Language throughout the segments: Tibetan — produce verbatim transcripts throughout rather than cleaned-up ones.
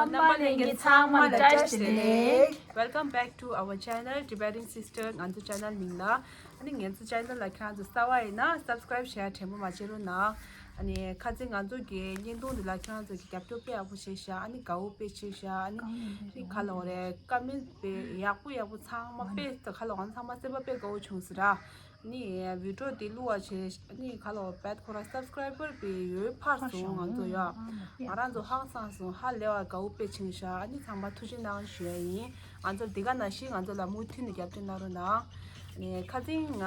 རྣམ་པ་ལྷན་རྒྱས་ཚང་མ་ལ་བཀྲ་ཤིས་བདེ་ལེགས། Welcome back to our channel Tibetan Sister. ང་ཚོ་channel མིང་ལ། ཨ་ནི་ང་ཚོ་channel ལ་ཁྱེད་རང་ཚོ་གསར་པ་ཡིན་ན་subscribe བྱེད་ཡ་དྲན་པ་མ་བརྗེད་རོགས་གནང་། ཨ་ནི་ཁ་སང་ང་ཚོ་གི་བརྙན་ཐུང་འདི་ལ་ཁྱེད་རང་ཚོ་གི་རྒྱབ་སྐྱོར་དཔེ་ཡག་པོ་བྱས་ཤག་ཨ་ནི་དགའ་བོ་དཔེ་བྱས་ཤག་ཨ་ནི་ནི་ག་ལ་འོ་རེད། ཀ་མེན་དཔེ་ཡག་པོ་ཡག་པོ་ཚང་མ་དཔེ་ག་ལ་འོ་ཚང་མ་སེམས་པ་དཔེ་དགའ་བོ་བྱུང་ཟེར་ར། ནི་video དེ་བླུགས་པ་བྱས་ནི་ག་ལ་བད་ཁོ་རང་subscriber དཔེ་ཡོད་འཕར་སོང་། ང་ཚོ་ཡ་ང་རང་ཚོ་ཧང་སངས་སོང་། ཧ་ལས་པ་དགའ་བོ་དཔེ་བྱུང་ཤག་ཨ་ནི་ཚང་མ་ཐུགས་རྗེ་གནང་ཞུ་ཡ་ཡིན། ང་ཚོ་འདི་ག་ནང་བཞིན་ང་ཚོ་ལ་མུ་མཐུད་ནས་རྒྱབ་སྐྱོར་གནང་རོགས་གནང་། ནི་ཁ་སང་ང་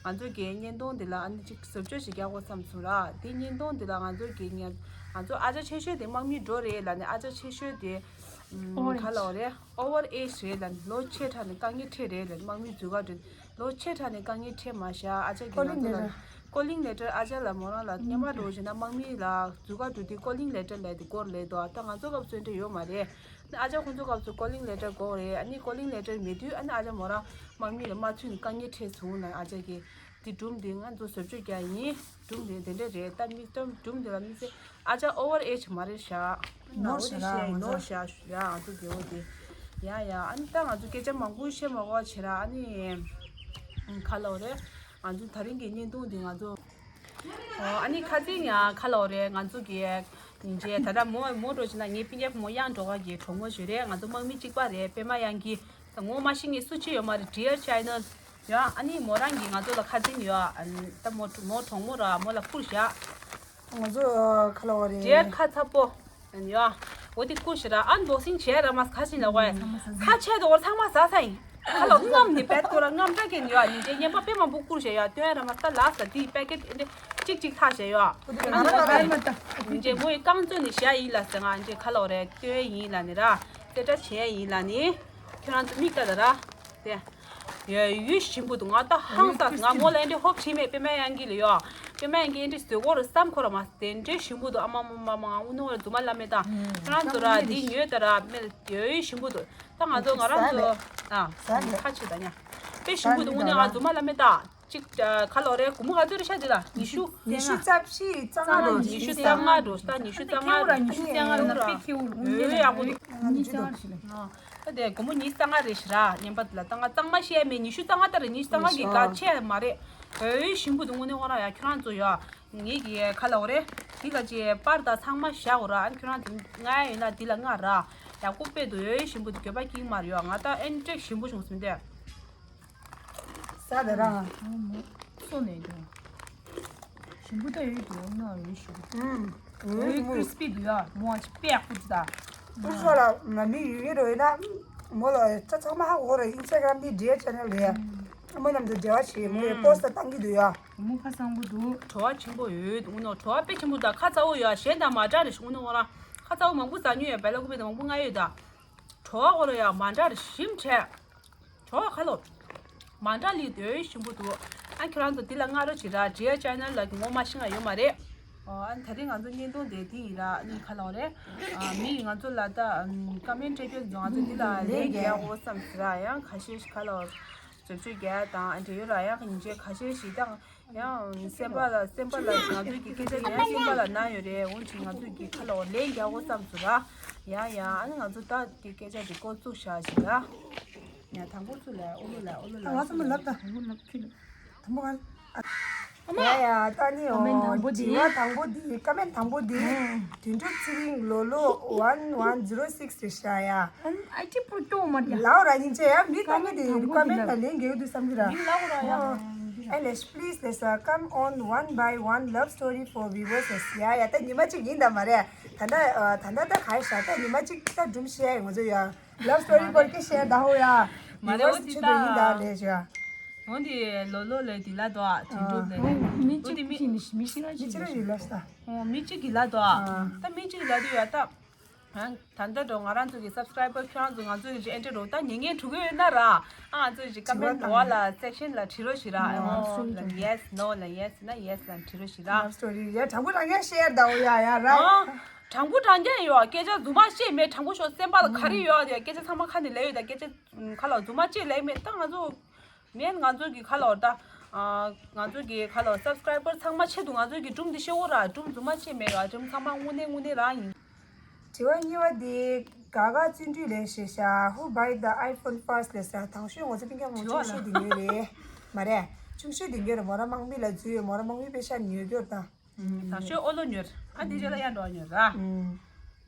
ང་ཚོ་གི་བརྙན་ཐུང་འདི་ལ་ཨ་ནི་ཅིག་བཟོ་བཅོས་ཤིག་རྒྱག་དགོས་བསམ་སོང་ར། དེ་བརྙན་ཐུང་འདི་ལ་ང་ཚོ་གི་ང་ང་ཚོ་ཨ་ཅག་ཆེ་ཤོས་དེ་དམག་མི་འགྲོ་རེད་ལབ་ནས། ཨ་ཅག་ཆེ་ཤོས་དེ་ཨམ་ག་ལ་འོ་རེད། over age རེད་ལབ་ནས། ལོ་ཆེ་དྲགས་ནས་དཀའ་ངལ་འཕྲད་རེད་ལབ་ནས། དམག་མི་འཛུལ་ག་འགྲོ། ལོ་ཆེ་དྲགས་ནས་དཀའ་ངལ་འཕྲད་མ་བཞག་ཨ་ཅག་གི་ང་ཚོ་ལ་calling letter ཨ་ཅག་ལ་མོ་རང་ལ་སྔོན་མ་འགྲོ་བཞིན་ན་དམག་མི་ལ་འཛུལ་ག་འགྲོ་དུས་calling letter ལབ་དེ་སྐོར་ལབ་འདུག་ད་ང་ཚོ་སྐབས་སུ་འདྲ་ཡོད་མ་རེད། ཨ་ཅག་ཁོང་ཚོ་སྐབས་སུ་calling letter དགོས་རེད། ཨ་ནི་calling letter མེད་དུས་ཨ་ནི་ཨ་ཅག་མོ་རང་དམག་མི་ལ་མ་ཚུད་ནས་དཀའ་ངལ་འཕྲད་སོང་ལབ། ཨ་ཅག་གིས་དེ་སྒྲུང་དེ་ང་ཚོ་བཟོ་བཅོས་རྒྱག་ཡིན། སྒྲུང་དེ་དེ་འདྲ་རེད། ད་མི་ལྟར་སྒྲུང་དེ་ལ་དམིགས་བསལ་ཨ་ཅག་over age མ་རེད་ཤག་ནོར་ནོར་ཤག་ཤག་ནོར་ཤག་ཡ་ང་ཚོ་རྒྱལ་བོ་དེ། ཡ་ཡ་ཨ་ནི་ད་ང་ཚོ་སྐད་ཆ་མང་པོ་བཤད་མ་དགོས་བྱས་ར། ཨ་ནི་ག་ལ་འོ་རེད། ང་ཚོ་ད་རིང་གི་བརྙན་ཐུང་འདི་ང་ཚོ་ཨོ་ཨ་ནི་ཁ་སང་ཡང་ག་ལ་འོ་རེད། ང་ཚོ་གི་ཉིན་རྗེས་ད་ལྟ་མོ་མོ་འགྲོ་བྱས་ན་ངའི་སྤུན་ཀྱག་བུ་མོ་གཡང་སྒྲོལ་དཀར་གྱི་གྲོགས་མོ་ཞིག་རེད། ང་ཚོ་དམག་མི་གཅིག་པ་རེད། པད་མ་གཡང་སྐྱིད། ད་ངོ་མ་ཤེས་མཁན་སུ་གཅིག་ཡོད་མ་རེད། Dear China ཡ་ཨ་ནི་མོ་རང་གིས་ང་ཚོ་ལ་ཁ་སང་ཡ་ཨ་ནི་ད་མོ་མོ་གྲོགས་མོ་ར་མོ་ལ་བསྐུར་བཞག་ང་ཚོ་ཁ་ལ་བ་རེད། Dear ཁ་ཚ་པོ། ཡ། འོ་དེ་བསྐུར་ཞེ་ར། ཨ་ནི་unboxing བྱས་ར་མ་ཁ་ཤས་ལ་བ་ཁ་ཆད་དོ་ཚང་མ་ཟ་ས་ཡིན། ཁ་ལོ་རྔམ་ནི་བད་ཁོ་ར་རྔམ་དྲག་གིན་ཡ། ཉིན་རྗེས་རྔན་པ་དཔེ་མང་པོ་བསྐུར་བྱས་ཡ། སྟོན་ར་མ་ད་ལ་ས་དེའི་པེ་ཀེ་ཊི་འདི་གཅིག་གཅིག་ཐག་བྱས་ཡ། ཨ་ནི་ཉིན་རྗེས་མོ་ཡི་རྐང་བཙོན་ནི་བྱ་ཡིན་ལ་ཟེར། ང་ཉིན་རྗེས་ཁ་ལོ་རེ་སྟོན་ཡིན་ལ་ནི་ར། རྩེ་གྲ་བྱས་ཡིན་ལ་ནི། ཁྱོད་རང་ཚོ་མིག་ལྟ་ད་ར། དེ། ཡ་ཡུལ་ཞིམ་པོ་འདུག་ང་ད་ཧང་སངས། ང་མོ་ལ་འདི་ཧོབ་ཕྱིན་མེད། པད་མ་གཡང་སྐྱིད་ལ་ཡོ། པད་མ་གཡང་སྐྱིད་འདི་བཟོས་གོ་ར་བསམ་ཁོ་ར་མ་དེ་འདྲའི་ཞིམ་པོ་འདུག་ཨ་མ་མ་མ་མ་ང་དབུ་ནོར་རྫུན་མ་ལབ་མེད་ད། ཁྱོད་རང་ཚོ་ར་འདི་ཉོས་ད་ར་མེད་ཡ་ཡུལ་ཞིམ་པོ་འདུག་ད་ང་ཚོ་ང་རང་ཚོ་ཨ་ཁ་ཆེ་ད་ཉ། དཔེ་ཞིམ་པོ་འདུག་དངོས་གནས་ང་རྫུན་མ་ལབ་མེད་ད། གཅིག་ཁ་ལོ་རེ་སྒོར་མོ་ག་ཚོད་རེད་ཤག་འདི་ལ་ཉི་ཤུ། ཉི་ཤུ་རྩ་བཞི་རྩ་ལྔ་འགྲོ། ཉི་ཤུ་རྩ་ལྔ་འགྲོ། ད་ཉི་ཤུ་རྩ་ལྔ་ཉི་ཤུ་རྩ་ལྔ་རེད་ད། ཡོད་ཡག་པོ་འདུག་ཉི་ཤུ་རྩ་ལྔ་རེད་ཤག་ད་དེ་སྒོར་མོ་ཉི་ཤུ་རྩ་ལྔ་རེད་ཤག་ར། ཉན་པ་འདི་ལ་རྩ་ལྔ་རྩ་ལྔ་བཤད་མེད། ཉི་ཤུ་རྩ་ལྔ་ད་རེད། ཉི་ཤུ་རྩ་ལྔ་གི་ག་ཆད་མ་རེད། འོ་ཞིམ་པོ་འདུག་དངོས་གནས་ཁོ་རང་ཡ། ཁྱོད་རང་ཚོ་ཡ་ངེད་ཀྱི་ཁ་ལོ་རེ་འདི་ག་ཅེ་པར་ད་ཚང་མ་བཞག་གོ་ར། ཨ་ཁྱོད་རང་ཚོ་ང་ཡིན་ན་འདི་ལ་ང་ར་ཡག་པོ་དཔེ་འདུག་ཡོད་ཞིམ་པོ་འདུག་འགྱོད་པ་སྐྱེ་གི་མ་རེད་ཡ། ང་ད་ཨེ་འདྲ་ཞིམ་པོ་བྱུང་སོང་དེ། ཟ་ད་རང་། སོ་ནས་ཀྱང་། ཞིམ་པོ་ད་ཡོད་དུ་ཡོང་ན་ཡོད་ཞིམ་པོ། ཨུམ། ཡོད་ཀྲིས་པི་འདུག་ཡ། མོ་ཨ་ཅི་པེ་ཡག་པོ་འདུག་ད། ཨུ་ཤོ་ལ་ང་མི་ཡོད་ཡོད་རོ་ཡིན་ན། མོ་ལ་ད་ཚང་མ་ཧ་གོ་ར། ཨིན་སི་ཊ་གྷ་རམ་ནི་འདྲེ་ཆེ་ནལ་རེད། ཨ་མོ་རྣམས་ཚོ་འབྲེལ་བ་བྱེད། མོ་ཡི་པོ་སི་ཊ་བཏང་གི་འདུག་ཡ། མོ་ཁ་སང་པོ་འདུག་བྲོ་བ་ཆེན་པོ་ཡོད་འདུག་ནོ། བྲོ་བ་དཔེ་ཆེན་པོ་ད། ཁ་ཚ་བོ་ཡ་གཞན་དང་མ་འདྲ་རེ་ཞིག་འདུག་ནོ། ང་རང་ཁ་ཚ་བོ་མང་པོ་ཟ་མྱོང་ཡ། བེ་ལ་ཀུ་པེ་དང་མང་པོ་ང་ཡོད་ད། བྲོ་བ་ཁོ་ར་ཡ་མ་འདྲ་རེ་ཞིམ་དྲགས། བྲོ་བ་ཁ་ལོ། མ་འདྲ་ལི་དོད་ཞིམ་པོ་འདུག་ཨ་ཁྱོད་རང་ཚོ་འདི་ལ་མངའ་རོགས་བྱེད་ར། Dear China ལ་ངོ་མ་ཤེས་ང་ཡོད་མ་རེད། ཨོ་ཨ་ད་རིང་ང་ཚོ་བརྙན་ཐུང་དེ་དེ་ཡིན་ར། ཨ་ནི་ཁ་ལོ་རེད། ཨ་མིས་ང་ཚོ་ལ་ད་ཀ་མེན་སྤྲད་རྒྱུ་ང་ཚོ་འདི་ལ་ལན་རྒྱག་དགོས་བསམ་ཟེར་ར། ཡང་ཁ་ཤས་ཤིག་ཁ་ལོ་བཟོ་བཅོས་རྒྱག་དང་ཨ་འདྲ་ཡོད་ར། ཡང་ཉིན་རྗེས་ཁ་ཤས་ཤིག་དང་། ཡང་སེམས་པ་ལ་སེམས་པ་ལ་ང་ཚོའི་གི་སྐད་ཆ་ཡང་སེམས་པ་ལ་ན་ཡོད་རེད། འོན་ཀྱང་ང་ཚོའི་གི་ཁ་ལོ་ལན་རྒྱག་དགོས་བསམ་སོང་ར། ཡང་ཡང་ཨ་ནི་ང་ཚོ་ད་གི་སྐད་ཆ་དེ་འགོ་བཙུགས་བཞག་ཞིག་ར། ཡང་དང་པོ་ཚུར་ལ་ཨོ་ལོ་ལ་ཨོ་ལོ་ལ། ད་ང་ཚོ་མ་ལབ་ད། དང་པོ་ལབ་ཁྱོད་ལ། དང་པོ་ག་ལ། ཨ་མ། ཡ་ཡ་ད་ནི་ཨོ་ཀ་མེན་དང་པོ་དེ། དྲི་བ་དང་པོ་དེ་ཀ་མེན་དང་པོ་དེ། དོན་གྲུབ་ཚེ་རིང་ལོ་ལོ་one one zero six རེད་ཤག་ཡ། ཨ་ནི་ཨ་ཅི་པོ་སྐྱོ་མ་རེད་ཡ། ལའོ་ར་ཉིན་ཆེ་ཡ་མི་ཀ་མེན་དེ་ཀ་མེན་ལ་ལན་རྒྱག་གི་འདུག་བསམ་གི་ར། མི་ལའོ་ར་ཡ། ཨ་ལེ། Please let's uh, come on one by one love story for viewers. ཡ་ཡ་ད་ཉི་མ་གཅིག་ཡིན་ད་མ་རེད། ད་ད་ད་ད་ག་ཡི་ཤ་ད་ཉི་མ་གཅིག་ད་སྒྲུང་བཤད་ཡ་ང་ཚོ་ཡ། Love story སྐོར་གྱི་བཤད་ད་ཧོ་ཡ། མ་རེད་འོ་ཅི་ད། འོ་འདི་ལོ་ལོ་ལས་འདི་ལ་དོ་ཨ། དོན་གྲུབ་ལས་ནས། མི་གཅིག་གིས་མི་ཤི་ན་ཤི། མི་གཅིག་གིས་ལ་ཤི་ད། འོ་མི་གཅིག་གིས་ལ་དོ་ཨ། ད་མི་གཅིག་གིས་ལ་དོ་ཡ་ད། ད་ལྟ་འགྲོ་ང་རང་ཚོ་གི་སབ་སི་ཀ་རའི་བར་ཁྱོད་རང་ཚོ་ང་ཚོ་གི་ཨེ་འདྲ་རོ་ད་ཉན་མཁན་འགྲོ་གི་ཡོད་ན་ར། ཨ་ང་ཚོ་གི་ཀ་མེན་འོག་ལ་སེག་ཤན་ལ་བྲིས་རོགས་ཞིག་ར། ཨོ་ལ་ཡེ་སི་ནོ་ལ་ཡེ་སི་ན་ཡེ་སི་ལ་བྲིས་རོགས་ཞིག་ར། Love story ཡ་དྲང་པོ་དྲང་རྐྱང་བཤད་ཡ་ད་འོ་ཡ་ཡ་ར། ཨ་དྲང་པོ་དྲང་རྐྱང་ཡོད། སྐད་ཆ་རྫུན་མ་བཤད་མེད། དྲང་པོ་ཤོད། སེམས་པ་ལ་ག་རེ་ཡོད་ཡ། སྐད་ཆ་ཚང་མ་ཁ་ནས་ལབ་ཡོད་ད། སྐད་ཆ་ཁ་ལ་རྫུན་མ་བཤད་ལབ་མེད་ད། ང་ཚོ་ངས་ང་ཚོ་གི་ཁ་ལོ་ད། ཨ་ང་ཚོ་གི་ཁ་ལོ་སབ་སི་ཀ་རའི་བར་ཚང་མ་ཆེད་དུ་ང་ཚོ་གི་སྒྲུང་འདི་ཤོད་འོ་ར། སྒྲུང་རྫུན་མ་བཤད་མེད་ར། སྒྲུང་ཚང་མ་དངོས་གནས་དངོས་གནས་རང་ཡིན། དྲི་བ་གཉིས་པ་འདི་དགའ་དགའ་བརྩོན་འགྲུས་ལས་ཞེས་བྱ། Who buy the iPhone first ལས་ཟེར། དང་ཤོས་ང་ཚོ་སྤུན་ཀྱག་མོ་དྲི་བ་ཆུང་ཤོས་འདི་ཉོས་རེད། མ་རེད། ཆུང་ཤོས་འདི་ཉོས་རེད། མོ་རང་དམག་མི་ལ་འཛུལ་ཡོད། མོ་རང་དམག་མི་པེ་ཤ་ཉོས་རྒྱུར་དང་། ད་ཤོས་ཨོ་ལོ་ཉོར། ཨ་འདི་རྗེས་ལ་ཡར་འགྲོ་ཉོར་ར།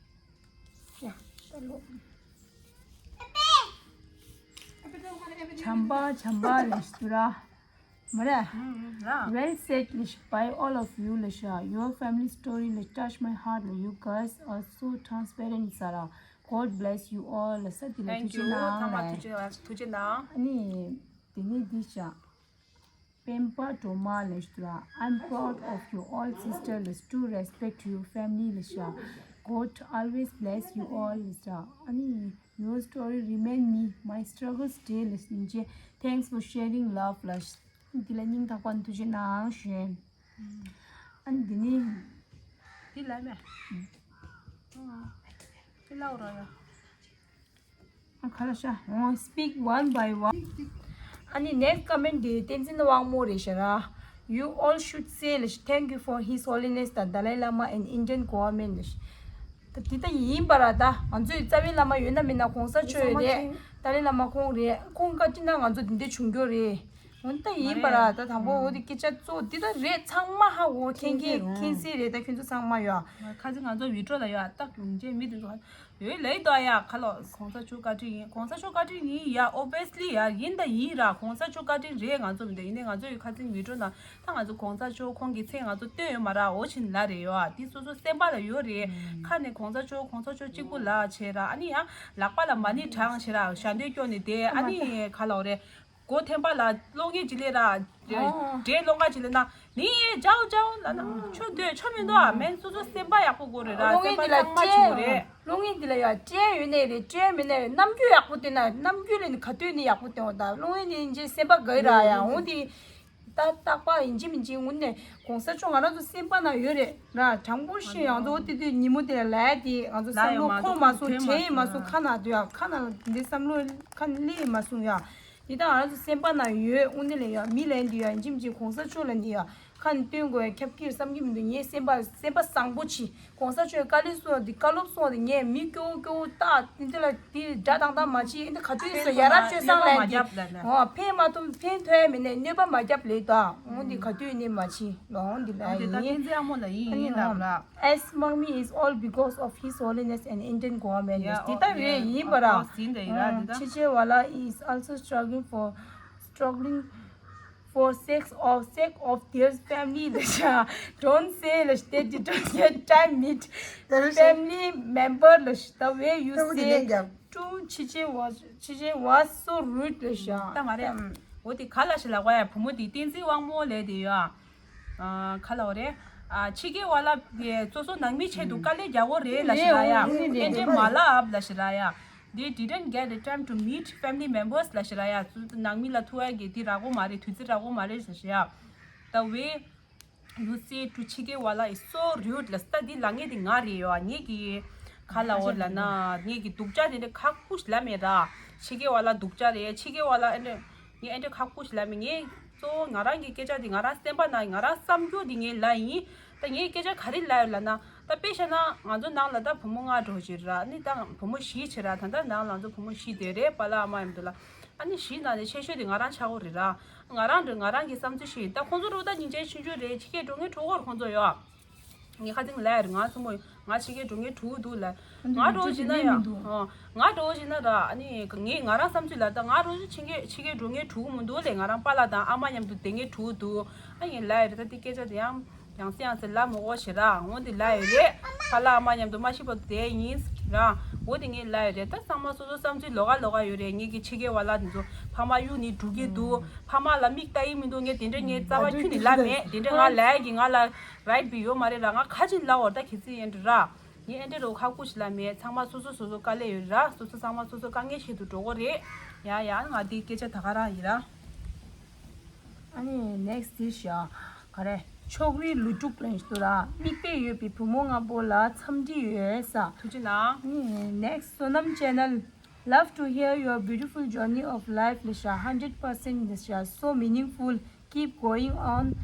ཡ་ད་ལོ། བྱམས་པ་བྱམས་པ་ལས་ཞུ་ར། མ་རེད། Well said ལས་by all of you ལས་ཤ། Your family story ལས touch my heart ལས། You guys are so transparent ས་ར། God bless you all ལས་ས། དེ་ལ་ཐུགས་རྗེ་གནང་། ཚང་མ་ཐུགས་རྗེ་ཐུགས་རྗེ་གནང་། ཨ་ནི་དེ་ནས་འདི་ཤ། སྤེན་པ་སྒྲོལ་མ་ལས་ཞུ་ར། I'm proud of you all sister ལས། To respect your family ལས་ཤ། God always bless you all ལས་ཤ། ཨ་ནི། Your story remind me my struggles day ལས་ཤ། Thanks for sharing love ལས་ཤ། འདི་ལ་སྙིང་ཐག་པ་ནས་ཐུགས་རྗེ་གནང་ཞུ། ཨ་ནི་འདི་ནི། འདི་ལ་མེ། འདི་ལ་འོ་ར་ཡ། ཨ་ཁ་ལ་ཤ། འོ་speak one by one. ཨ་ནི་next comment འདི་བསྟན་འཛིན་དབང་མོ་རེད་ཤག་ར། You all should say ལས་ཤ། Thank you for His Holiness the Dalai Lama and Indian government ལས་ཤ། ད་འདི་ད་ཡིན་པ་ར། ད་ང་ཚོའི་རྩ་བའི་བླ་མ་ཡོད་ན་མིན་ན་གོང་ས་མཆོག་རེད། ཏཱ་ལའི་བླ་མ་ཁོང་རེད། ཁོང་བཀའ་དྲིན་ན་ང་ཚོ་འདི་འདྲ་བྱུང་རྒྱུ་རེད། འོན་ད་ཡིན་པ་ར། ད་དང་པོ་འོ་དེ་སྐད་ཆ་གཙོ་བོ་འདི་ད་རེད། ཚང་མ་ཧ་འོ་མཁྱེན་མཁན་མཁྱེན་གསལ་རེད། ད་ཁྱོད་ཚོ་ཚང་མ་ཡོད། ཁ་ཚིག་ང་ཚོ་བི་ཌི་ཡོ་ལ་ཡོད། ད་ཡོང་མཁན་མི་དེ་ཚོ་ཡོད་ལེ། ད་ཡ་ཁ་ལོ་གོང་ས་མཆོག་བཀའ་དྲིན་ཡིན། གོང་ས་མཆོག་བཀའ་དྲིན་ཡིན་ཡ། ཨོ་བྷི་ཡས་ལི་ཡ་ཡིན་ད་ཡིན་ར། གོང་ས་མཆོག་བཀའ་དྲིན་རེད། ང་ཚོ་མི་འདུག་ཡིན་ནའི་ང་ཚོ་ཡི་ཁ་ཚིག་བི་ཌི་ཡོ་ན་ད་ང་ཚོ་གོང་ས་མཆོག་ཁོང་གི་མཚན་ང་ཚོ་བཏོན་ཡོད་མ་ར། འོ་ཕྱིན་ལ་རེད་ཡོད་ཨ། དེ་སོ་སོ་སེམས་པ་ལ་ཡོད་རེད། ཁ་ནས་གོང་ས་མཆོག་གོང་ས་མཆོག་གཅིག་པུ་ལ་བྱས་ར། ཨ་ནི་ཡང་ལག་པ་ལ་མ་ཎི་བགྲངས་བྱས་ར། ཞལ་འདོན་སྐྱོར་ནས་བསྡད། ཨ་ནི་ག་ལ་འོ་རེད། སྒོ་ཐེམ་པ་ལ་གློག་བརྙན་ཅིག་སླེབས་ར། འདྲེ་སློང་ག་ཅིག་སླེབས་ན་ནི་ཡེ་ཇའོ་ཇའོ་ལབ་ན་ཆོ་འདོད་ཆོ་མི་འདུག་ཨ། མེན་སོ་སོ་སེམས་པ་ཡག་པོ་དགོས་རེད་ར། སེམས་པ་གཙང་མ་བྱེད་དགོས་རེད། གློག་བརྙན་འདི་ལ་ཡ་སྤྲད་ཡོད་ནའི་རེད། སྤྲད་མེད་ནའི་རེད། རྣམ་འགྱུར་ཡག་པོ་བསྟན་ན། རྣམ་འགྱུར་ལས་ནི་ག་དུས་ནི་ཡག་པོ་བསྟན་འོ། ད་གློག་བརྙན་ནི་འཇིག་སེམས་པ་དགའ་ཡི་ར་ཡ། འོ་འདི་ད་རྟག་པར་ཡིན་གཅིག་མིན་གཅིག་ངུ་ནས་གོང་ས་མཆོག་ང་རང་ཚོ་སེམས་པ་ན་ཡོད་རེད་ར། དྲང་པོ་བཤད་ཡང་ཚོ་དེ་དུས་ཉིན་མོ་དེ་ལ་ལས་དེ་ང་ཚོ་བསམ་བློ་འཁོར་མ་སོང་། དྲན་ཡི་མ་སོང་། ཁ་ན་དུ་ཡ་ཁ་ན་འདི་བསམ་བློ་ཁ་ན་སླེབས་ཡི་མ་སོང་ཡ། འདི་དག་ང་རང་ཚོ་སེམས་པ་ན་ཡོད། དངོས་གནས་ལས་ཡ་མི་ལན་འདི་ཡ་ཡིན་གཅིག་མིན་གཅིག་གོང་ས་མཆོག་ལ་འདི་ཡ་ཁ་ནས་སྟོན་དགོས་ཡ་ཁྱབ་ཁྱིར་བསམ་གྱི་མི་འདུག་ངའི་སེམས་པ་སེམས་པ་བཟང་པོ་ཆེ། གོང་ས་མཆོག་བཀའ་ལན་གསུངས་འདི་བཀའ་སློབ་གསུངས་འདི་ངས་མི་སྐྱོ་བོ་སྐྱོ་བོ་བཏགས་འདི་འདི་ལ་འདི་དགྲ་དང་དག་མ་བྱེད། འདི་ག་དུས་སུ་ཡ་རབས་སྤྱོད་བཟང་ལན་འདི་འོ་ཕན་མ་ཐོགས་ཕན་ཐོགས་ཡ་མེད་ནས་གནོད་པ་མ་རྒྱབ་ལས་ད་འོ་འདི་ག་དུས་ནས་མ་བྱེད་ལོ་འོ་འདི་ལ་ཡིན། As Mangmi is all because of His Holiness and Indian government. འདི་ལྟ་རེད་ཡིན་པ་ར། Che Che Wala is also struggling for struggling for sake of sake of their family ལ་ཤ། Don't say ལ་ཤ། They didn't get time meet family member ལ་ཤ། The way you say to Che Che was Che Che was so rude ལ་ཤ། ད་མ་རེད། འོ་དེ་ག་ལ་ཤ་ལ་གོ་ཡ། བུ་མོ་དེ་བསྟན་འཛིན་དབང་མོ་ལས་དེ་ཡོད་ཨ། ག་ལ་འོ་རེད། ཨ་ཕྱི་རྒྱལ་བ་ལ་དེ་སོ་སོ་ནང་མི་ཆེད་དུ་དཀའ་ལས་རྒྱག་གོ་རེད་ལ་ཤི་ར་ཡ། ཨེ་འདྲེ་མ་ལབ་ལ་ཤི་ར་ཡ། They didn't get the time to meet family members ལ་ཤི་ར་ཡ། ནང་མི་ལ་ཐུག་ཡ་གི་དེ་རག་གོ་མ་རེད། དུས་ཚོད་རག་གོ་མ་རེད་ལ་ཤི་ཡ། The way you say to ཕྱི་རྒྱལ་བ་ལ is so rude ལ་ཤི། ད་དེ་ལབ་མཁན་དེ་ང་རེད་ཡ། ངེད་ཀྱི་ག་ལ་འོ་ལ་ན་ངེད་ཀྱི་སྡུག་ཅག་དེ་འདྲ་ཁག་པོ་ཞིག་ལབ་མེད་ར། ཕྱི་རྒྱལ་བ་ལ་སྡུག་ཅག་རེད། ཕྱི་རྒྱལ་བ་ལ་ཨེ་འདྲ་ངས་ཨེ་འདྲ་ཁག་པོ་ཞིག་ལབ་མེད། ངས་གཙོ་བོ་ང་རང་གི་སྐད་ཆ་དེ་ང་རང་སེམས་པ་ན་ང་རང་བསམ་རྒྱུ་དེ་ངས་ལབ་ཡིན། ད་ངས་སྐད་ཆ་ག་རེ་ལབ་ཡོད་ལབ་ན། ད་དཔེ་བཞག་ན་ང་ཚོ་ནང་ལ་ད་བུ་མོ་ལྔ་འགྲོ་བཞི་ར། ནི་ད་བུ་མོ་བཞི་བྱེད་ར། ད་ད་ནང་ལ་ང་ཚོ་བུ་མོ་བཞི་དེ་རེད། པཱ་ལགས་ཨ་མ་མཉམ་དུ་ལ། ཨ་ནི་བཞི་ནང་ནས་ཆེ་ཤོས་དེ་ང་རང་ཆགས་ཀྱི་རེད་ར། ང་རང་འདྲ་ང་རང་གི་བསམ་ཚུལ་ཞིག་ཡིན། ད་ཁོང་ཚོ་རུ་ད་སྙིང་རྗེ་ཆུང་ཆུང་རེད། ཕྱི་རྒྱལ་འགྲོ་མཁན་དྲུག་སྐོར་ཁོང་ཚོ་ཡོད། ངས་ཁ་སང་ལབ་ཡོད་རེད། ང་ཚོ་མོ་ང་ཕྱི་རྒྱལ་འགྲོ་མཁན་དྲུག་འདུག་ལབ། ང་འགྲོ་བཞིན་ན་ཡང་ང་འགྲོ་བཞིན་ན་ར། ཨ་ནི་ངས་ང་རང་བསམ་ཚུལ་ལ་ད་ང་རང་ཕྱི་རྒྱལ་ཕྱི་རྒྱལ་འགྲོ་མཁན་དྲུག་མི་འདུག་ལས། ང་རང་པཱ་ལགས་དང་ཨ་མ་མཉམ་དུ་བསྡད་མཁན་དྲུག་འདུག་ཨ་ངས་ལབ་ཡོད་རེད། ད་དེ་སྐད་ཆ་དེ་ཡང་ཡང་སེ་ཡང་སེ་ལབ་མི་དགོས་ཞེ་ར། འོ་འདི་ལབ་ཡོད་རེད། པཱ་ལགས་ཨ་མ་མཉམ་དུ་མ་ཤི་བར་དུ་བསྡད་ཡིན་ར། འོ་དེ་ངས་ལབ་ཡོད་རེད། ད་ཚང་མ་སོ་སོ་བསམ་ཚུལ་ལོགས་ཀ་ལོགས་ཀ་ཡོད་རེད། ངེད་ཀྱི་ཕྱི་རྒྱལ་བ་ལ་དེ་ཚོ་ཕ་མ་གཡུག་ནས་འགྲོ་གི་འདུག་ཕ་མ་ལ་མིག་ལྟ་ཡི་མི་འདུག་ངས་དེ་འདྲ་ངས་རྩ་བ་ཁྱོན་ནས་ལབ་མེད། དེ་འདྲ་ང་ལབ་ཡ་གི་ང་ལ་རའིཊ་བི་ཡོད་མ་རེད་ར། ང་ཁ་ཅིག་ལབ་འོ་ད་གལ་སྲིད་ཡིན་འདྲ་ར། ངས་ཨེ་འདྲ་རོ་ཁག་པོ་ཞིག་ལབ་མེད། ཚང་མ་སོ་སོ་སོ་སོ་དཀའ་ལས་ཡོད་ར། སོ་སོ་ཚང་མ་སོ་སོ་དཀའ་ངལ་ཆེད་དུ་འགྲོ་གོ་རེད། ཡ་ཡ་ང་འདི་སྐད་ཆ་ད་ག་རང་ཡིན་ར། ཨ་ནི་ནེག་སི་ཊི་འདི་ཤ་ག་རེ། ཕྱོགས་རིས་ལུས་དྲུག་ལེན་ཞུ་ར། མིག་དཔེ་ཡོད་པའི་བུ་མོ་ལྔ་པོ་ལ་འཚམས་འདྲི་ཡོད་ས། ཐུགས་རྗེ་གནང་། ཨ་ནི་ནེག་སི་ཊི་བསོད་ནམས་ཅེ་ནལ། Love to hear your beautiful journey of life ལེ་ཤ། Hundred percent ལེ་ཤ། So meaningful. Keep going on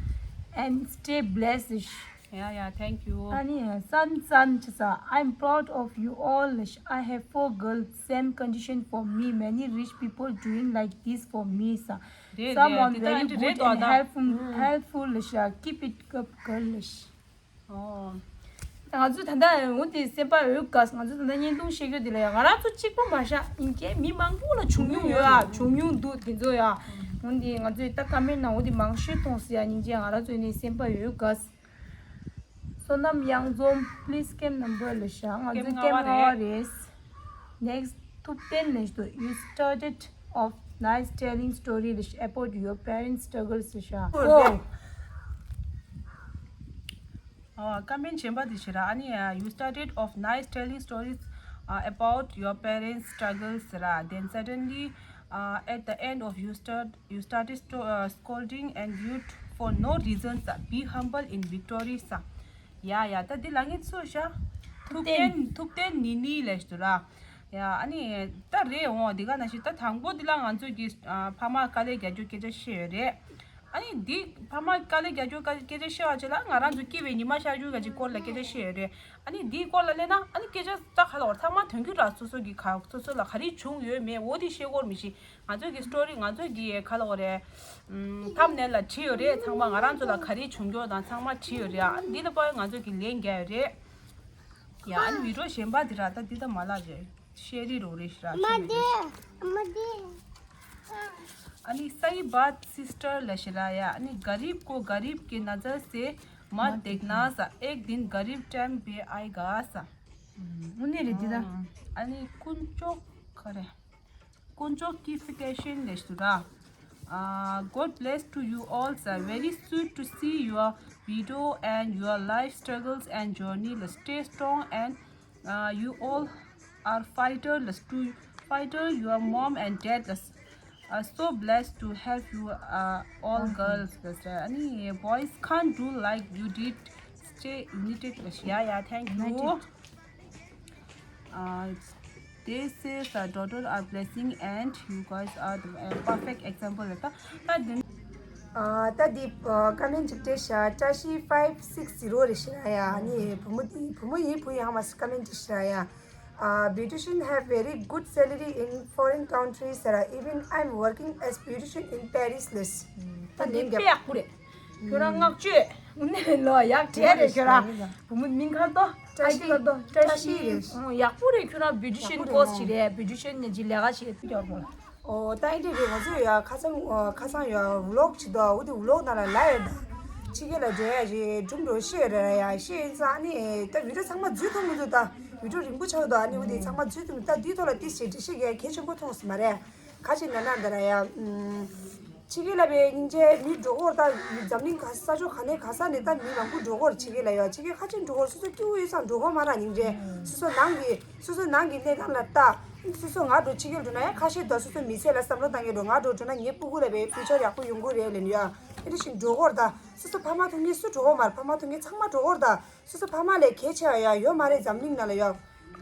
and stay blessed. Yeah, yeah, thank you. ཨ་ནི་སན་སན་ཆི་ས། I'm proud of you all. I have four girls, same condition for me. Many rich people doing like this for me ས། རེད་Someone རེད། དེ་ད་very འདི་རེད་good and དོ་ད། helpful helpful ལ་ཤ། Keep it up, girl ལ་ཤ། ཨོ། ང་ཚོ་ད་ལྟ་འོ་དེ་སེམས་པ་འོད་དགའ། ང་ཚོ་ད་ལྟ་བརྙན་ཐུང་བཤད་རྒྱུ་དེ་ལ་ཡ་ང་རང་ཚོ་གཅིག་པོ་མ་ཤག་ཡིན་གྱི་མི་མང་པོ་ལ་བྱུང་མྱོང་ཡོད་ཨ། བྱུང་མྱོང་འདུག་དེ་ཚོ་ཡ། འོ་དེ་ང་ཚོས་ད་ཀ་མེན་ནང་འོ་དེ་མང་ཤོས་མཐོང་སི་ཡ། སྙིང་རྗེ། ང་རང་ཚོ་ནི་སེམས་པ་འོད་དགའ། བསོད་ནམས་གཡང་འཛོམས། Please ཀེམ་number ལ་ཤ། ང་ཚོ་ཀེམ་ལྔ་པ་རེད། Next ཐུབ་བསྟན་ལ་ཤ། You started off nice telling story ལ་ཤ། About your parents struggles ལ་ཤ། ཨོ། ཨ། ཀ་མེན་གཞན་པ་དེ་ཞེ་ར། ཨ་ནི། Uh, you started off nice telling stories uh, about your parents struggles ར། Then suddenly uh, at the end of you start you started sto- uh, scolding and youth for no reasons. Be humble in victory ས། ཡ་ཡ། ད་འདི་ལ་ངེད་ཚོ་ཤ། ཐུབ་བསྟན་ཐུབ་བསྟན་ནི་ནི་ལ་ཤ་དུ་ར། ཡ། ཨ་ནི་ད་རེད་འོང་། འདི་ག་ན་ཤི་ད་དང་པོ་འདི་ལ་ང་ཚོ་གི་ཨ་ཕ་མ་དཀའ་ལས་རྒྱག་རྒྱུ་སྐད་ཆ་བཤད་ཡོད་རེད། ཨ་ནི་འདི་ཕ་མ་དཀའ་ལས་རྒྱག་རྒྱུ་སྐད་ཆ་བཤད་པ་བྱས་ལ་ང་རང་ཚོ་སྐྱེ་བའི་ཉི་མ་ཤར་རྒྱུ་ག་ཅིག་སྐོར་ལ་སྐད་ཆ་བཤད་ཡོད་རེད། ཨ་ནི་འདིའི་སྐོར་ལ་གླེང་ན་ཨ་ནི་སྐད་ཆ་ད་ག་ལ་བར་ཚང་མ་དོན་གྱི་ར་སོ་སོ་གི་ག་སོ་སོ་ལ་ག་རེ་བྱུང་ཡོད་མེད་འོ་དེ་བཤད་སྐོར་མི་ཤེས། ང་ཚོ་གི་སི་ཊོ་རི་ང་ཚོ་གི་ག་ལ་འོ་རེད། ཐམ་ནེལ་ལ་བྲིས་ཡོད་རེད། ཚང་མ་ང་རང་ཚོ་ལ་ག་རེ་བྱུང་རྒྱུ་དང་ཚང་མ་བྲིས་ཡོད་རེད། ཨ་ནི་འདི་ལ་པ་ང་ཚོ་གི་ལན་རྒྱག་ཡོད་རེད། ཡ། ཨ་ནི་བི་ཌི་ཡོ་གཞན་པ་འདི་ར་ད་འདི་ད་མ་ལ་རེད། ཤེ་རི་རོ་རེ་ཤི་ར་ཆོ་མེ་རེ་ཤི། ཨ་ནི་སའི་བཱད་སི་སི་ཊར་ལ་ཤི་ར་ཡ། ཨ་ནི་ག་རིབ་ཀོ་ག་རིབ་ཀེ་ནཛར་སེ་མ་དེག་ན་ས། ཨེག་དིན་ག་རིབ་ཊེམ་པེ་ཨའི་ག་ས། དངོས་གནས་རེད་འདི་ད། ཨ་ནི་དཀོན་མཆོག་ག་རེ། དཀོན་མཆོག་གི་ཕི་ཀེ་ཤན་ལ་ཤི་ར། Uh, God bless to you all, sir. Very sweet to see your video and your life struggles and journey. Let's stay strong and uh, you all are fighter. Let's do fighter. Your mom and dad. Let's uh, so blessed to have you uh, all girls. Let's uh, any boys can't do like you did. Stay united. Let's yeah yeah. Thank you. Uh, they say the daughter are blessing and you guys are the uh, perfect example. ད་ད་འདི་ད་འདི་ཀ་མེན་ཅིག་སྤྲད་ཤག་བཀྲ་ཤིས་five six zero རེ་ཤི་ར་ཡ། ཨ་ནི་བུ་མོ་འདི་བུ་མོ་ཡིན་བུ་ཡིན་ཧ་མ་སི་ཀ་མེན་ཅིག་ཤི་ར་ཡ། Uh, beautician have very good salary in foreign countries. Even I'm working as beautician in Paris. ལས། ད་འདི་དཔེ་ཡག་པོ་རེད། ཁྱོད་རང་བསྔགས་བརྗོད་དངོས་གནས་ལོ་ཡག་བྲལ་རེད། ཁྱོད་རང་བུ་མོ་མིང་ག་རེ་འདོགས། བཀྲ་ཤིས་ག་རེ་འདོགས། བཀྲ་ཤིས་རེད། ཡག་པོ་རེད། ཁྱོད་རང་བིའུ་ཊི་ཤན་ཀོར་སི་བྱེད་རེད། བིའུ་ཊི་ཤན་ནས་ཅི་ལས་ཀ་བྱེད་ཀྱི་ཡོད་མོད། ཨོ་ད་ཨེ་འདྲ་རེད། ང་ཚོ་ཡ་ཁ་སང་ཁ་སང་ཡ་ཝི་ལོག་བྱེད་དོ། འོ་དེ་ཝི་ལོག་ནང་ལ་ལ་ཡོད་ད། ཕྱི་རྒྱལ་ལ་འགྲོ་ཡ་རེད། སྒྲུང་འགྲོ་ཤེས་རེད་ཡ། ཤེས་ཡིན་ཙང་ཨ་ནི་ད་བི་ཌི་ཡོ་ཚང་མ་འཛུལ་ཐུབ་མི་འདུག་ད་བི་ཌི་ཡོ་རིང་པོ་ཆགས་འདུག་ཨ་ནི་འོ་དེ་ཚང་མ་འཛུལ་ཐུབ་མི་འདུག་ད་འདིའི་ཐོག་ལ་ཏིས་ཞེ་འགྲེལ་བཤད་རྒྱག་གལ་ཆེན་པོ་མཐོང་སོང་མ་རེད། ཁ་ཅིག་ན་ན་ད་ར་ཡ། ཕྱི་རྒྱལ་ལ་བའི་སྙིང་རྗེ་མི་འགྲོ་གོར་ད་འཛམ་གླིང་ག་ས་ཕྱོགས་ག་ནས་ག་ས་ནས་ད་མི་མང་པོ་འགྲོ་གོར་ཕྱི་རྒྱལ་ལ་ཡོད། ཕྱི་རྒྱལ་ཁ་ཅིག་འགྲོ་གོར་སོ་སོ་སྐྱིད་པོ་ཡོད་ཙང་འགྲོ་གོ་མ་ར་སྙིང་རྗེ་སོ་སོ་ནང་གི་སོ་སོ་ནང་གི་གནས་སྟངས་ལ་ལྟ། སོ་སོ་ང་འགྲོ་ཕྱི་རྒྱལ་འགྲོ་ན་ཡང་ཁ་ཤས་ད་སོ་སོ་མི་ཚེ་ལ་བསམ་བློ་བཏང་གི་འགྲོ། ང་འགྲོ་འགྲོ་ན་ངའི་སྤུ་གུ་ལ་བའི་ཕིའུ་ཅར་ཡག་པོ་ཡོང་གི་རེད་ལབ་ནས་ཡ། ཨེ་འདྲ་ཞིག་འགྲོ་གོར་ད་སོ་སོ་ཕ་མ་ཐུག་མཁན་སུ་འགྲོ་གོ་མ་ར། ཕ་མ་ཐུག་མཁན་ཚང་མ་འགྲོ་གོར་ད། སོ་སོ་ཕ་མ་ལས་གལ་ཆེ་བ་ཡ་ཡོད་མ་རེད་འཛམ་གླིང་ནང་ལ་ཡ།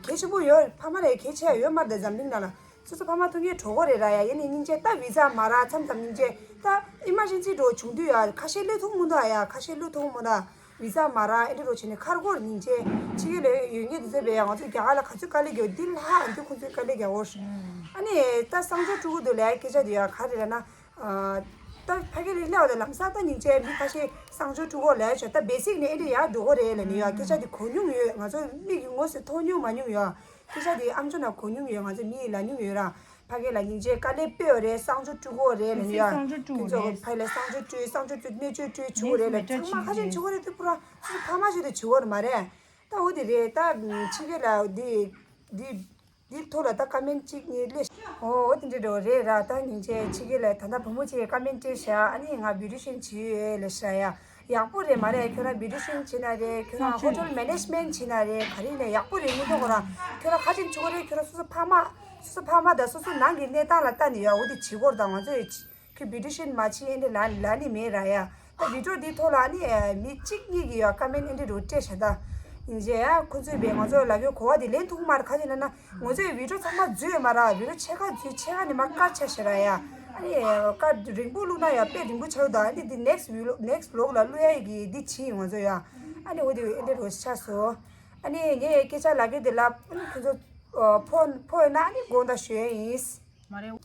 གལ་ཆེན་པོ་ཡོད། ཕ་མ་ལས་གལ་ཆེ་བ་ཡོད་མ་རེད་འཛམ་གླིང་ནང་ལ། སོ་སོ་ཕ་མ་ཐུག་མཁན་འགྲོ་གོ་རེད་ར་ཡ། ཡིན་ནའི་སྙིང་རྗེ་ད་བི་ཛ་མ་རག་མཚམས་མཚམས་སྙིང་རྗེ་ད་ཨི་མར་ཇེན་སི་འགྲོ་བྱུང་དུས་ཡ་ཁ་ཤས་སླེབས་ཐུབ་མི་འདུག་ཡ། ཁ་ཤས་སླེབས་ཐུབ་མི་འདུག་བི་ཛ་མ་རག་ཨེ་འདྲ་རོ་བྱས་ནས་ཁར་གོར་སྙིང་རྗེ། ཕྱི་རྒྱལ་ལ་ཡོད་མཁན་དེ་ཚོ་བས་ཡ་ང་ཚོ་རྒྱ་གར་ལ་ག་ཚོད་དཀའ་ལས་རྒྱག་འདི་ལྷག་འདི་ཁོང་ཚོས་དཀའ་ལས་རྒྱག་འོ། ཨ་ནི་ད་གསང་སྤྱོད་ཕྲུ་གུ་འདུག་ལས་སྐད་ཆ་འདི་ཡ་ག་རེ་རེད་ན། ད་ཕ་གི་ལ་སླེབས་པ་དང་ལམ་སང་ད་སྙིང་རྗེ་མི་ཁ་ཤས་གསང་སྤྱོད་ཕྲུ་གུ་ལས་ཆོག་ད་བེ་སིག་ནས་ཨེ་འདྲ་ཡ་འགྲོ་གོ་རེད་ལབ་ནས་ཡ་སྐད་ཆ་འདི་གོ་མྱོང་ཡོད། ང་ཚོ་མིག་གི་ངོས་སུ་མཐོང་མྱོང་མ་མྱོང་ཡ། སྐད་ཆ་འདི་ཨམ་ཅོག་ནང་གོ་མྱོང་ཡོད། ང་ཚོ་མི་ཡིས་ལབ་མྱོང་ཡོད་ར། ཕ་གི་ལ་སྙིང་རྗེ་དཀའ་ལས་དཔེ་ཡོད་རེད། གསང་སྤྱོད་ཕྲུ་གུ་རེད་ལབ་ནས་ཡ། གསང་སྤྱོད་ཕྲུ་གུ་རེད། ཕ་གི་ལ་གསང་སྤྱོད་སྤྲོད་གསང་སྤྱོད་སྤྲོད་གནས་སྤྱོད་སྤྲོད་བྱུག་རེད་ལ་ཚང་མ་ཁ་ཆེན་བྱུག་རེད་དུ་ཕུ་ར་སུ་ཕ་མ་ཆོས་དུ་བྱུག་ར་མ་རེད། ད་འོ་དེ་རེད། ད་ཕྱི་རྒྱལ་ལ་འདི་འདི་འདིའི་ཐོག་ལ་ད་ཀ་མེན་གཅིག་གཉིས་སླེབས། ཨོ་ཨོ་དེ་འདྲ་འགྲོ་རེད་ར། ད་སྙིང་རྗེ་ཕྱི་རྒྱལ་ལ་ད་ལྟ་བུ་མོ་ཆེ་ཀ་མེན་སྤྲད་ཤག་ཨ་ནི་ང་བིའུ་ཊི་ཤན་བྱེད་ཡོད་ལབ་ཤག་ཡ། ཡག་པོ་རེད་མ་རེད། ཁྱོད་རང་བིའུ་ཊི་ཤན་བྱེད་ན་རེད། ཁྱོད་རང་ཧོ་ཊེལ་མེ་ནེ་ཇི་མེན་ཊི་བྱེད་ན་རེད། ག་རེ་ཡིན་ན་ཡག་པོ་རེད། དངོས་གནས་ཁོ་རང་ཁྱོད་རང་ཁ་ཆེམས་བྱེད་དགོས་རེད། ཁྱོད་རང་སོ་སོ་ཕ་མ་སོ་སོ་ཕ་མ་དང་སོ་སོ་ནང་གི་གནས་སྟངས་ལ་ལྟ་ནས་ཡ་འོ་དེ་བྱེད་དགོས་རེད། ད་ང་ཚོ་ཡི་ཁྱོད་བིའུ་ཊི་ཤན་མ་བྱེད་ཨེ་འདྲ་ལ་ལ་ནི་མེད་ར་ཡ། ད་བི་ཌིའོ་འདི་ཐོག་ལ་ནི་མི་གཅིག་གཉིས་ཀྱི་ཡ་ཀ་མེན་ཨེ་འདྲ་རུ་སྤྲད་ཤག་ད་ཡིན་རྗེས་ཡ་ཁོ་ཚོས་བས་ང་ཚོ་ལ་གོ་གོ་བ་དེ་ལེན་ཐུབ་མ་རེད། ག་ཅི་ན་ན་ང་ཚོའི་བི་ཌིའོ་ཚང་མ་འཛུལ་ཡོད་མ་ར། བི་ཌིའོ་ཕྱེད་ཀ་འཛུལ་ཕྱེད་ཀ་ནི་མ་བཀའ་ཆ་ཤག་ར་ཡ། ཨ་ནི་བཀའ་རིང་པོ་བླུགས་ན་ཡ་དཔེ་རིང་པོ་ཆགས་ཡོད། ད་ཨ་ནི་འདི་ནེག་སི་ཝི་ལོག་ནེག་སི་ཝི་ལོག་ལ་བླུགས་ཡ་ཡི་གི་འདི་བྱིས་ཡིན་ང་ཚོ་ཡ། ཨ་ ཨ་ནི་འོ་དེ་ཨེ་འདྲ་རོ་ཆགས་སོང་། ཨ་ནི་ངས་སྐད་ཆ་ལབ་ཡོད་དེ་ལབ། ཨ་ནི་ཁོ་ཚོ་ཕོ་ཕོ་ཡོད་ན་ཨ་ནི་དགོངས་དག་ཞུ་ཡས་ཡིན། མ་རེད།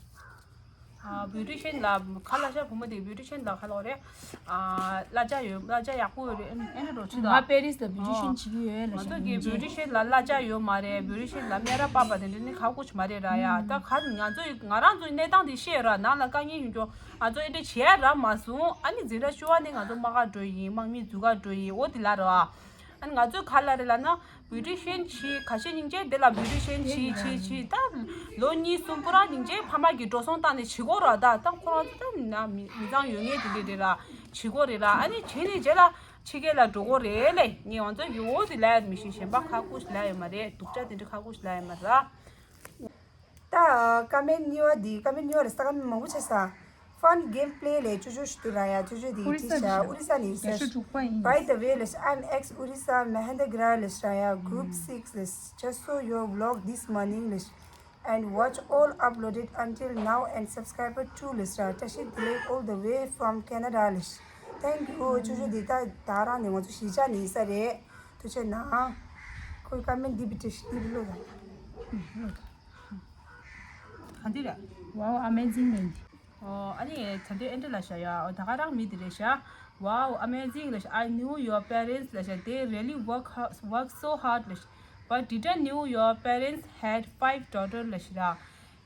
ཨ་བིའུ་ཊི་ཤན་ལ་ཁ་ལག་ཤ་བུ་མོ་དེ་བིའུ་ཊི་ཤན་ལ་ཁ་ལོ་རེད། ཨ་གླ་ཆ་ཡོད། གླ་ཆ་ཡག་པོ་ཡོད་རེད། ཨེ་འདྲ་རོ་ཆུ་ང་དང་པེ་རིས་ལ་བིའུ་ཊི་ཤན་བྱེད་ཀྱི་ཡོད་ལ། ང་ཚོ་གི་བིའུ་ཊི་ཤན་ལ་གླ་ཆ་ཡོད་མ་རེད། བིའུ་ཊི་ཤན་ལ་སྨན་ར་པ་པ་དེ་འདྲ་ནི་ཁག་པོ་ཆུ་མ་རེད་ར་ཡ། ད་ག་ང་ཚོ་ང་རང་ཚོའི་གནས་སྟངས་དེ་ཤེས་ར། ནང་ལ་དཀའ་ངལ་ཡོང་རྒྱུ་ང་ཚོ་ཨེ་འདྲ་བྱས་ར་མ་སོང་། ཨ་ནི་འཛིན་གྲྭ་བཅུ་པ་ནས་ང་ཚོ་དམག་ག་འགྲོ་ཡིན། དམག་མི་འཛུལ་ག་འགྲོ་ཡིན། འོ་དེ་ལ་ར། ཨ་ནི་ང་ཚོས་ག་ལ་རེད་ལབ་ན་བིའུ་ཊི་ཤན་བྱེད། ཁ་ཤས་སྙིང་རྗེ་དེ་ལ་བིའུ་ཊི་ཤན་བྱེད་བྱེད་བྱེད། ད་ལོ་གཉིས་གསུམ་པོ་རང་སྙིང་རྗེ་ཕ་མ་གིས་འགྲོ་སོང་བཏང་ནས་བྱེད་དགོས་ར། ད་ད་ཁོ་རང་ཚོ་ད་ན་མི་མི་ཚང་ཡོད་ངེས་དེ་འདྲ་རེད་ར། བྱེད་དགོས་རེད་ར། ཨ་ནི་བྱས་ནས་རྗེས་ལ་ཕྱི་རྒྱལ་ལ་འགྲོ་དགོས་རེད་ལེ། ངས་ང་ཚོ་ཡོད་འོ་དེ་ལབ་ཡ་མི་ཤེས། གཞན་པ་ཁག་པོ་ཞིག་ལབ་ཡོད་མ་རེད། སྡུག་ཅག་དེ་འདྲ་ཁག་པོ་ཞིག་ལབ་ཡོད་མ་རེད། ད་ཀ་མེན་གཉིས་པ་འདི། ཀ་མེན་གཉིས་པ་ལ་ས་ཀ་མེན་མང་པོ་ཆགས་ས། Fun gameplay ལས་ཅོ་ཅོ་ཞིག་འདུག་ར་ཡ། ཅོ་ཅོ་འདི་ཨོ་རི་ས་ཁྲིད་བྱ། ཨོ་རི་ས་ནས་ཡིན་ས། By the way ལས། I'm ex Orissa Mahendragarh ལས་ར་ཡ། Group six ལས། Just saw your vlog this morning ལས། And watch all uploaded until now and subscriber two ལས་ར། བཀྲ་ཤིས་བདེ་ལེགས། All the way from Canada ལས། Thank you ཅོ་ཅོ་འདི། ད་ད་རང་ནས་ང་ཚོ་གཞིས་ཆགས་ནས་ཡིན་ས་རེད། ཐུགས་རྗེ་གནང་། ཁོའི་ཀ་མེན་འདི་བི་ཏྲ་ཤི་འདི་བི་ལོ་ད། ག་འདི་རེད། Wow, amazing ལབ་འདི། ཨོ་ཨ་ནི་ད་འདི་ཨེ་འདྲ་ལབ་ཤག་ཡ། ཨོ་ད་ག་རང་མི་འདི་རེད་ཤག Wow, amazing ལབ་ཤག I knew your parents ལབ་ཤག They really work hard, work so hard ལབ་ཤག But didn't knew your parents had five daughter ལབ་ཤག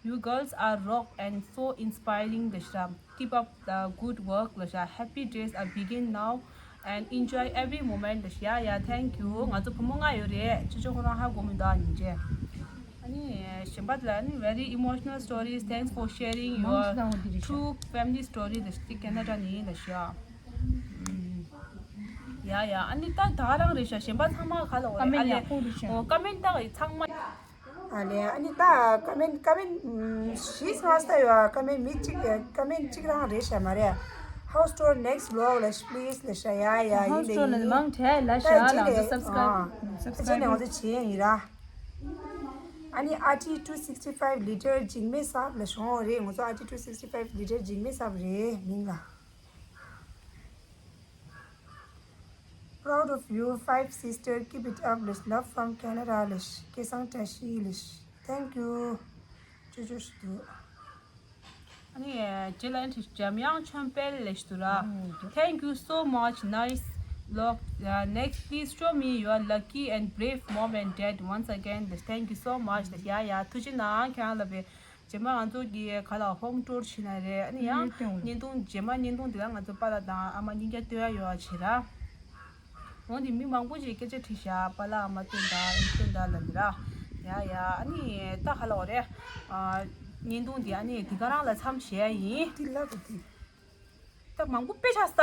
You girls are rock and so inspiring ལབ་ཤག Keep up the good work ལབ་ཤག Happy days are begin now and enjoy every moment ལབ་ཤག Yeah, yeah, thank you. ང་ཚོ་བུ་མོ་ལྔ་ཡོད་རེད། ཅོ་ཅོ་ཁོ་རང་ཧ་གོ་མི་འདུག་ཨ། སྙིང་རྗེ། ཨ་ནི་གཞན་པ་ལ་ནི། Very emotional stories. Thanks for sharing your true family story. ལབ་ཤག་དེ་ཁེ་ན་ཌ་ནས་ཡིན་ལབ་ཤག་ཡ་ཡ། ཨ་ནི་ད་ད་རང་རེད་ཤག་གཞན་པ་ཚང་མ་ག་ལ་འོ་རེད། ཀ་མེན་ཡག་པོ་རེད་ཤག་ཨོ་ཀ་མེན་ད་ཚང་མ། ཨ་ལེ། ཨ་ནི་ད་ཀ་མེན་ཀ་མེན་བཞི་ལྔ་ཙམ་ཡོད། ཀ་མེན་མི་གཅིག་ཀ་མེན་གཅིག་རང་རེད་ཤག་མ་རེད། House tour next vlog ལབ་ཤག please ལབ་ཤག་ཡ་ཡ། ཡིན་ལེ་ཡིན། ད་རྗེས་ནས་ཨ་རྗེས་ནས་ང་ཚོ་ང་ཚོ་བྱེད་ཡིན་ར། ཨ་ནི་ཨ་ཊི་two sixty five leader འཇིགས་མེད་གསརཔ་ལབ་ཤག་རེད། ང་ཚོ་ཨ་ཊི་two sixty five leader འཇིགས་མེད་གསརཔ་རེད་མིང་ལ། Proud of you, five sister. Keep it up ལབ། Love from Canada ལབ། སྐལ་བཟང་བཀྲ་ཤིས་ལབ། Thank you. ཅོ་ཅོ་ཞིག་འདུག་ཨ་ནི་རྗེས་ལ་ཨེ་འདྲ་འཇམ་དབྱངས་ཆོས་འཕེལ་ལབ་ཞིག་འདུག་ར། Thank you so much. Nice vlog. Uh, next, please show me your lucky and brave mom and dad once again. Thank you so much. ཡ་ཡ། ཐུགས་རྗེ་གནང་ཁྱེད་རང་ལ་བའི། རྗེས་མ་ང་ཚོ་གི་ག་ལ་ཧོམ་ཊུར་བྱེད་ན་རེད། ཨ་ནི་ཡང་བརྙན་ཐུང་། རྗེས་མ་བརྙན་ཐུང་འདི་ལ་ང་ཚོ་པཱ་ལགས་དང་ཨ་མ་གཉིས་ཀ་སྟོན་ཡ་ཡོད་བྱེད་ར། འོ་འདི་མི་མང་པོ་ཞིག་སྐད་ཆ་དྲིས་ཤག་པཱ་ལགས་ཨ་མ་སྟོན་དང་སྟོན་དང་ལབ་འདི་ར། ཡ་ཡ། ཨ་ནི་ད་ག་ལ་འོ་རེད། ཨ་བརྙན་ཐུང་འདི་ཨ་ནི་འདི་ག་རང་ལ་མཚམས་བཞག་ཡ་ཡིན། འདི་ལ་ག་འདི། ད་མང་པོ་དཔེ་ཆགས་ས།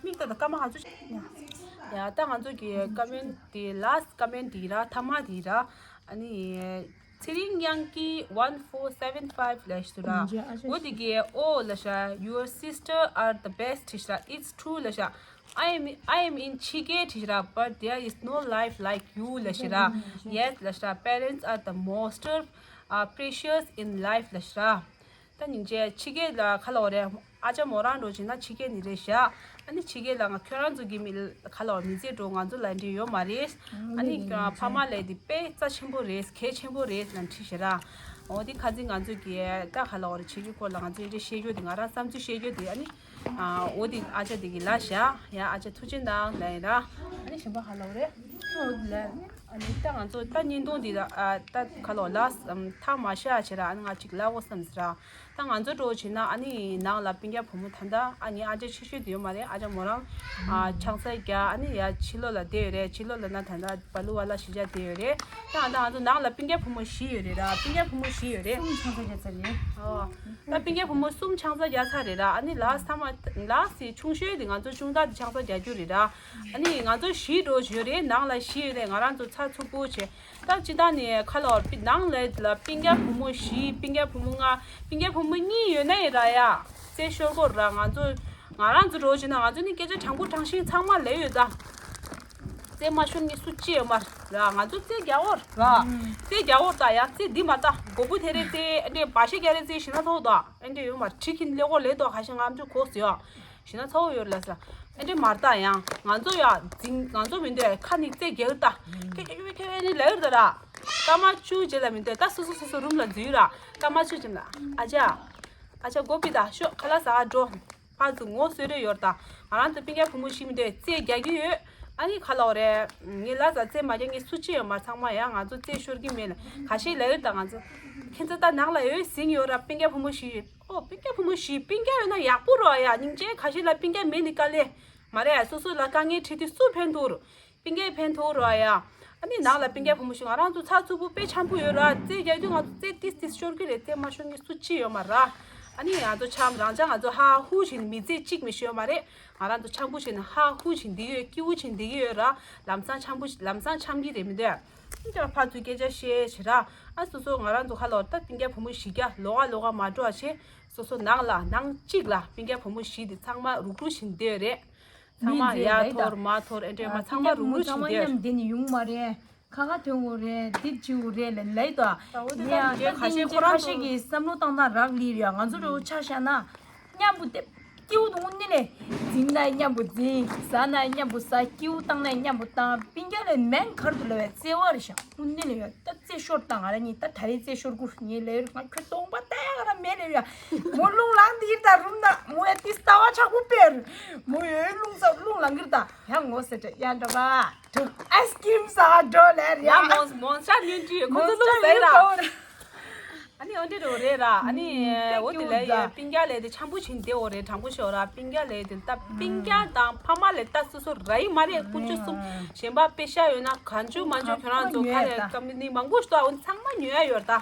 མིག་ད་ད་སྐར་མ་ཧ་ཚོ་ཡ། ད་ང་ཚོ་གི་ཀ་མེན་འདི་last ཀ་མེན་འདི་ར། ཐ་མ་འདི་ར། ཨ་ནི། ཚེ་རིང་དབྱངས་སྐྱིད་one four seven five ལབ་ཤག་ར། འོ་དེ་གི་ཨོ་ལབ་ཤག Your sister are the best ལབ་ཤག It's true ལབ་ཤག I am, I am in ཕྱི་རྒྱལ་ལབ་ཤག་ར། But there is no life like you ལབ་ཤག་ར། Yes ལབ་ཤག Parents are the most, uh, precious in life ལབ་ཤག་ར། ད་སྙིང་རྗེ། ཕྱི་རྒྱལ་ལ་ག་ལ་འོ་རེད། ཨ་ཅག་མོ་རང་འགྲོ་བྱས་ན་ཕྱི་རྒྱལ་ནས་རེད་ཤག་ཨ་ནི་ཕྱི་རྒྱལ་ལ་ང་ཁྱོད་རང་ཚོ་གི་མི་ག་ལ་འོ་མི་ཚེ་འགྲོ་ང་ཚོ་ལ་འདྲི་ཡོད་མ་རེད། ཨ་ནི་ཕ་མ་ལས་འདི་དཔེ་རྩ་ཆེན་པོ་རེད། གལ་ཆེན་པོ་རེད་ལབ་དྲིས་ཤག་ར། འོ་དེ་ཁ་སང་ང་ཚོ་གི་ད་ག་ལ་འོ་རེད། ཕྱི་རྒྱལ་སྐོར་ལ་ང་ཚོ་འདི་འདྲ་བཤད་རྒྱུ་དེ། ང་རང་བསམ་ཚུལ་བཤད་རྒྱུ་དེ། ཨ་ནི་ཨ་འོ་དེ་ཨ་ཅག་དེ་གི་ལབ་ཤག་ཡ་ཨ་ཅག་ཐུགས་རྗེ་གནང་ལབ་ཡིན་ར། ཨ་ནི་གཞན་པ་ག་ལ་འོ་རེད། འོ་དེ་ལབ། ཨ་ནི་ད་ང་ཚོ་ད་བརྙན་ཐུང་འདི་ད་ཨ་ད་ག་ལ་འོ་ལ་ཐག་མ་བཞག་བྱས་ར། ཨ་ནི་ང་གཅིག་ལབ་དགོས་བསམ་ཟེར་ར། ད་ང་ཚོ་འགྲོ་བྱས་ན་ཨ་ནི་ནང་ལ་སྤུན་ཀྱག་བུ་མོ་ད་ལྟ་ཨ་ནི་ཨ་ཅག་ཆེ་ཤོས་དེ་ཡོད་མ་རེད། ཨ་ཅག་མོ་རང་ཨ་ཆང་ས་རྒྱག་ཨ་ནི་ཡ་ཕྱི་ལོགས་ལ་བསྡད་ཡོད་རེད། ཕྱི་ལོགས་ལ་ན་ད་ལྟ་བ་ལུ་བ་ལ་གཞིས་ཆགས་བསྡད་ཡོད་རེད། ད་ང་ད་ང་ཚོ་ནང་ལ་སྤུན་ཀྱག་བུ་མོ་བཞི་ཡོད་རེད་ར། སྤུན་ཀྱག་བུ་མོ་བཞི་ཡོད་རེད། གསུམ་ཆང་ས་རྒྱག་ཚར་རེད། ཨོ། ད་སྤུན་ཀྱག་བུ་མོ་གསུམ་ཆང་ས་རྒྱག་ཚར་རེད་ར། ཨ་ནི་ལ་སི་ཐ་མ་ལ་སི་ཆུང་ཤོས་དེ་ང་ཚོ་ཆུང་དག་དེ་ཆང་ས་རྒྱག་རྒྱུ་རེད་ར། ཨ་ནི་ང་ཚོ་བཞི་འགྲོ་བཞི་ཡོད་རེད། ནང་ལ་བཞི་ཡོད་རེད། ང་རང་ཚོ་ཚ་ཚུགས་པོ་བྱས། ད་སྤྱི་བཏང་ནས་ཁ་ལོ་ནང་ལ་ལ་སྤུན་ཀྱག་བུ་མོ་བཞི། སྤུན་ཀྱག་བུ་མོ་ལྔ། སྤུན་ཀྱག་བུ་མོ་གཉིས་ཡོད་ན་ཡིན་ར་ཡ། རྩེད་ཤོར་གོ་ར། ང་ཚོ་ང་རང་ཚོ་འགྲོ་བྱས་ན་ང་ཚོ་ནི་སྐད་ཆ་དྲང་པོ་དྲང་བཞིན་ཚང་མ་ལབ་ཡོད་ད། རྩེད་མ་ཤོར་མཁན་སུ་གཅིག་ཡོད་མ་རེད་ར། ང་ཚོ་རྩེད་རྒྱག་གོ་ར། རྩེད་རྒྱག་གོ་ད་ཡ། རྩེད་འདི་མ་ད་མགོ་བོ་དེ་རེད་རྩེད། ཨེ་འདྲས་བ་ཤེ་རྒྱ་རེད་རྩེད་ཞེ་ན་ཐོག་ད། ཨེ་འདྲས་ཡོད་མ་རེད། གྲི་གིན་ལེ་གོ་ལེ་ད་ཁ་ཤས་ང་ཚོ་གོ་སི་ཡ། ཞེ་ན་ཚ་བོ་ཡོད་ལ་ས། ཨེ་འདྲེ་མར་ལྟ་ཡང་ང་ཚོ་ཡ་འཛིང་ང་ཚོ་མི་འདོད་ཁ་ནི་རྩེ་རྒྱག་ད་ཁེ་ཁེ་ཁེ་ཁེ་ནི་ལ་ཡོད་ད་ར། སྐར་མ་བཅུ་རྗེས་ལ་མི་འདོད་ད་སོ་སོ་སོ་སོ་རུམ་ལ་འཛུལ་ར། སྐར་མ་བཅུ་རྗེས་ལ་ཨ་ཅག་ཨ་ཅག་གོ་པི་ད་ཤོག་ཁ་ལག་ཟ་འགྲོ། ཕར་ཚུར་ངོ་སོ་རེ་ཡོད་ད། ང་རང་ཚོ་སྤུན་ཀྱག་བུ་མོ་ཞིག་མི་འདོད་རྩེ་རྒྱག་གི་ཡོད། ཨ་ནི་ཁ་ལག་རེད། ངས་ལ་ཟ་རྩེ་མ་རྒྱག་ངས་སུ་ཅི་ཡོད་མ་ཚང་མ་ཡ་ང་ཚོ་རྩེ་ཤོར་གི་མེད་ལ་ཁ་ཤས་ལ་ཡོད་ད་ང་ཚོ། ཁྱེད་ཚོ་ད་ནང་ལ་ཡོད་ཟིང་ཡོད་ར་སྤུན་ཀྱག་བུ་མོ་ཞིག་ཨོ་སྤུན་ཀྱག་བུ་མོ་ཞིག་སྤུན་ཀྱག་ཡོད་ན་ཡག་པོ་རོ་ཡ་སྙིང་རྗེ་ཁ་ཤས་ལ་སྤུན་ཀྱག་མེད་ནི་དཀའ་ལས་མ་རེད། སོ་སོ་ལ་དཀའ་ངལ་འཕྲད་དུས་སུ་ཕན་ཐོགས་རོ། སྤུན་ཀྱག་ཕན་ཐོགས་རོ་ཡ། ཨ་ནི་ནང་ལ་སྤུན་ཀྱག་བུ་མོ་ཞིག་ང་རང་ཚོ་ཚགས་ཚུད་པོ་དཔེ་འཆམ་པོ་ཡོད་ར་རྩེ་རྒྱག་དུས་ང་ཚོ་རྩེ་ཏིས་ཏིས་ཤོར་གི་རེད་རྩེ་མ་ཤོར་ངེས་སུ་ཅི་ཡོད་མ་ར། ཨ་ནི་ང་ཚོ་འཆམ་རང་ཅག་ང་ཚོ་ཧ་ཧུ་བྱས་ནས་མི་ཚེ་གཅིག་མི་ཤོར་མ་རེད། ང་རང་ཚོ་འཆམ་པོ་བྱས་ནས་ཧ་ཧུ་བྱས་འདི་ཡོད་སྐྱིད་པོ་བྱས་འདི་གི་ཡོད་ར། ལམ་སང་འཆམ་པོ་ལམ་སང་འཆམ་གི་རེད་མི་འདོད། ཨ་ནི་ཕར་ཚུར་སྐད་ཆ་བཤད་བྱེད་ར། ཨ་སོ་སོ་ང་རང་ཚོ་ཁ་ལོ་ད་སྤུན་ཀྱག་བུ་མོ་བཞི་བརྒྱ་ལོགས་ཀ་ལོགས་ཀ་མ་འགྲོ་བ་བྱེད། སོ་སོ་ནང་ལ་ནང་གཅིག་ལ་སྤུན་ཀྱག་བུ་མོ་བཞི་དེ་ཚང་མ་རུག་རུག་བྱས་བསྡད་ཡོད་རེད། ཚང་མ་མི་ཡ་ཚེ་ཐོར་མ་ཐོར་ཨེ་འདྲས་མ་ཚང་མ་རུག་རུག་བྱས་བསྡད་ཡོད་རེད། འདི་ནི་ཡོང་མ་རེད། ཁ་ཁ་ཐོན་དགོས་རེད། འདི་བྱེད་དགོས་རེད་ལབ་ལབ་ཡོད་དོ། ཨ་འོ་དེ་ངས་ཡང་ད་ད་ཁ་ཤས་ཁོ་རང་ཁ་ཤས་ཚོ་ཀྱི་བསམ་བློ་བཏང་སྟངས་རག་ལས་རེད། ང་ཚོ་རེ་བ་ཆ་བཞག་ན་མཉམ་པོ་དེ་སྐྱིད་པོ་དུ་དངོས་གནས་ལས་འཛིང་ན་མཉམ་པོ་འཛིང་ཟ་ན་མཉམ་པོ་ཟ་སྐྱིད་པོ་བཏང་ན་མཉམ་པོ་བཏང་སྤུན་ཀྱག་ལས་མེན་གར་དུ་ལབ་པའི་བརྩེ་བ་རེད་ཤག་དངོས་གནས་ལས་ཡོད་ད་རྩེ་ཤོར་དང་ང་རང་གཉིས་ད་ད་རེས་རྩེ་ཤོར་དགོས་ངས་ལས་ཡོད་ང་ཁྱོད་སྟོང་པ་ད་ཡ་ག་ར་མེད་ལས་ཡོད་མོ་རླུང་ལངས་འདི་ཡིན་ད་རུམ་ན་མོ་ཡ་ཏི་ལྟ་བ་ཆགས་པོ་དཔེར་མོ་ཡོད་རླུང་ཚ་རླུང་ལངས་གིར་ད་ཡ་ངོ་ཟེར་ཏེ་ཡ་འདྲ་བ། ཨའི་སི་ཀྲིམ་ཟ་འགྲོ་ལེ་རེད། ཡ་མོན་མོན་ཤར་ཉོན་དུས་ཁོ་ཚོ་ལུག་ཟེར་ར། ཨ་ནི་འོན་ཏེ་རོ་རེད་ར། ཨ་ནི་འོ་དེ་ལས་ཡ་སྤུན་ཀྱག་ལས་དེ་འཆམ་པོ་བྱིན་དེ་འོ་རེད་དྲང་པོ་ཤོད་ར་སྤུན་ཀྱག་ལས་དེ་ད་སྤུན་ཀྱག་དང་ཕ་མ་ལས་ད་སོ་སོ་ར་ཡི་མ་རེད་ཀུན་སྤྱོད་གསུམ་གཞན་པ་དཔེ་ཤ་ཡོད་ན་གང་བྱུང་མང་བྱུང་ཁྱོད་རང་ཚོ་ག་ལས་ཀམ་པ་ནི་མང་པོ་ཞིག་འདུག་ཨ་འོ་ཚང་མ་ཉོ་ཡ་ཡོད་ད།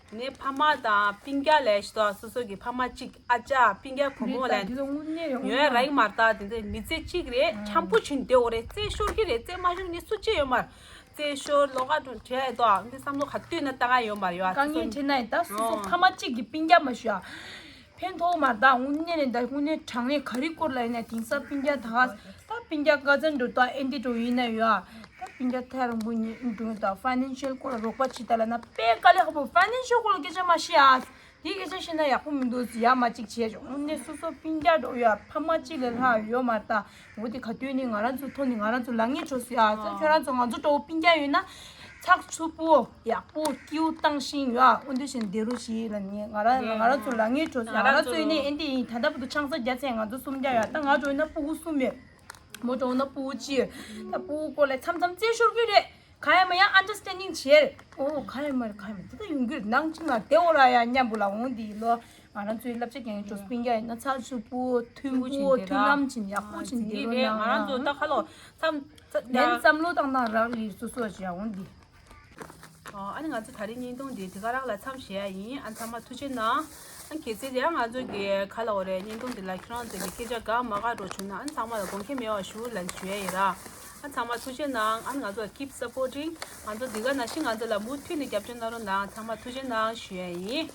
ནས་ཕ་མ་དང་སྤུན་ཀྱག་ལས་ཤི་ཏོ་སོ་སོ་གི་ཕ་མ་གཅིག་ཨ་ཅག་སྤུན་ཀྱག་བུ་མོ་ལས་ཉོ་ཡ་ར་ཡི་མར་ད་དེ་ཚོ་མི་ཚེ་གཅིག་རེད་འཆམ་པོ་བྱིན་དེ་འོ་རེད་རྩེ་ཤོར་གི་རེད་རྩེ་མ་ཤོར་ངས་སུ་ཅི་ཡོད་མར་རྩེ་ཤོར་ལོག་ག་འགྲོ་བྲལ་ཡ་ཏོ་འདི་བསམ་བློ་ག་དུས་ན་ལྟ་ག་ཡོད་མར་ཡོད་དཀའ་ངལ་འཕྲད་ན་ཡི་ད་སོ་སོ་ཕ་མ་གཅིག་གི་སྤུན་ཀྱག་མ་ཤོར་ཡ། ཕན་ཐོགས་མ་ད་དངོས་གནས་ནས་ད་དངོས་གནས་དྲང་གནས་ག་རེ་སྐོར་ལ་ཡིན་ན་དེང་སང་སྤུན་ཀྱག་ད་ད་སྤུན་ཀྱག་ཀ་ཙན་འགྲོ་ད་ཨེ་འདི་འགྲོ་ཡིན་ན་ཡོད་ཨ། ད་སྤུན་ཀྱག་ཐག་རིང་པོ་ཉིན་འགྲོ་ད་ཕ་ནན་ཤལ་སྐོར་ལ་རོགས་པ་བྱེད་ད་ལ་ན་དཔེ་དཀའ་ལས་ཁག་པོ་ཕ་ནན་ཤལ་སྐོར་ལ་སྐད་ཆ་མ་བཤད་ཨ། དེ་སྐད་ཆ་བཤད་ན་ཡག་པོ་མི་འདུག་ཟེར་ཡ་མ་གཅིག་བྱས་ཆོག་དངོས་གནས་སོ་སོ་སྤུན་ཀྱག་འགྲོ་ཡོད་ཨ་ཕ་མ་གཅིག་ལས་ལྷག་ཡོད་མ་ད། འོ་དེ་ག་དུས་ནི་ང་རང་ཚོ་ཐོག་ནི་ང་རང་ཚོ་ལ་ངེས་འགྲོ་སྲིད་ཨ། ཁྱོད་རང་ཚོ་ང་ཚོ་འདྲ་བོ་སྤུན་ཀྱག་ཡོད་ན་ཚགས་ཚུད་པོ་ཡག་པོ་སྐྱིད་པོ་བཏང་ཤིང་ཡོད་ཨ། འོ་འདི་བཞིན་བསྡད་རོགས་ཞེས་ལ་ངས་ང་རང་ང་རང་ཚོ་ལ་ངེས་འགྲོ་སྲིད་ང་རང་ཚོ་ཡིན་ནི་ཨེ་འདི་ཡིན་ད་ལྟ་བར་དུ་ཆང་ས་བརྒྱ་ཚན་ང་ཚོ་སུམ་བརྒྱ་ཡོད་ད་ང་འགྲོ་ཡིན་ན་སྤུ་གུ་གསུམ་ཡོད། མོ་འགྲོ་ན་སྤུ་གུ་གཅིག་ཡོད་ད་སྤུ་གུ་སྐོར་ལ་མཚམས་མཚམས་རྩེ་ཤོར་གི་རེད། ག་ཡ་མ་ཡ་ཨན་ཌར་སི་ཊེན་ཌིང་བྱེད། ཨོ་ག་ཡ་མ་རེད་ག་ཡ་མ་རེད་ད་ཡོང་གི་རེད་ནང་ཅིག་ན་བདེ་བོ་ར་ཡ་མཉམ་པོ་ལ་འོང་དེ་ལོ། ང་རང་ཚོའི་བསླབ་བྱ་རྒྱག་མཁན་ཇོ་སྤུན་ཀྱག་ཡིན་ན་ཚགས་ཚུད་པོ་མཐུན་པོ་མཐུན་ལམ་བྱིན་ཡག་པོ་བྱིན་དེ་རོ་ན་ང་རང་ཚོ་ད་ཁ་ལོ་མཚམས་ལན་བསམ་བློ་བཏང་ན་རག་ལས་སོ་སོ་ཞིག་འོང་འདི། ཨ་ནི་ང་ཚོ་ད་རེས་བརྙན་ཐུང་འདི་དེ་ག་རང་ལ་མཚམས་བཞག་ཡ་ཡིན། ཨ་ཚང་མ་ཐུགས་རྗེ་གནང་། ཨ་གལ་སྲིད་ཡང་ང་ཚོ་གི་ག་ལ་འོ་རེད་བརྙན་ཐུང་འདི་ལ་ཁྱེད་རང་ཚོ་གི་སྐད་ཆ་དགའ་མ་དགའ་འགྲོ་བྱུང་ན་ཨ་ཚང་མ་ལ་དགོངས་འགལ་མེད་པ་ཞུ་ལན་ཞུ་ཡ་ཡིན་ར། ཨ་ཚང་མ་ཐུགས་རྗེ་གནང་། ཨ་ང་ཚོ་ལ་keep supporting ང་ཚོ་འདི་ག་ནང་བཞིན་ང་ཚོ་ལ་མུ་མཐུད་ནས་རྒྱབ་སྐྱོར་གནང་རོགས་གནང་ཚང་མ་ཐུགས་རྗེ་གནང་ཞུ་ཡ་ཡིན།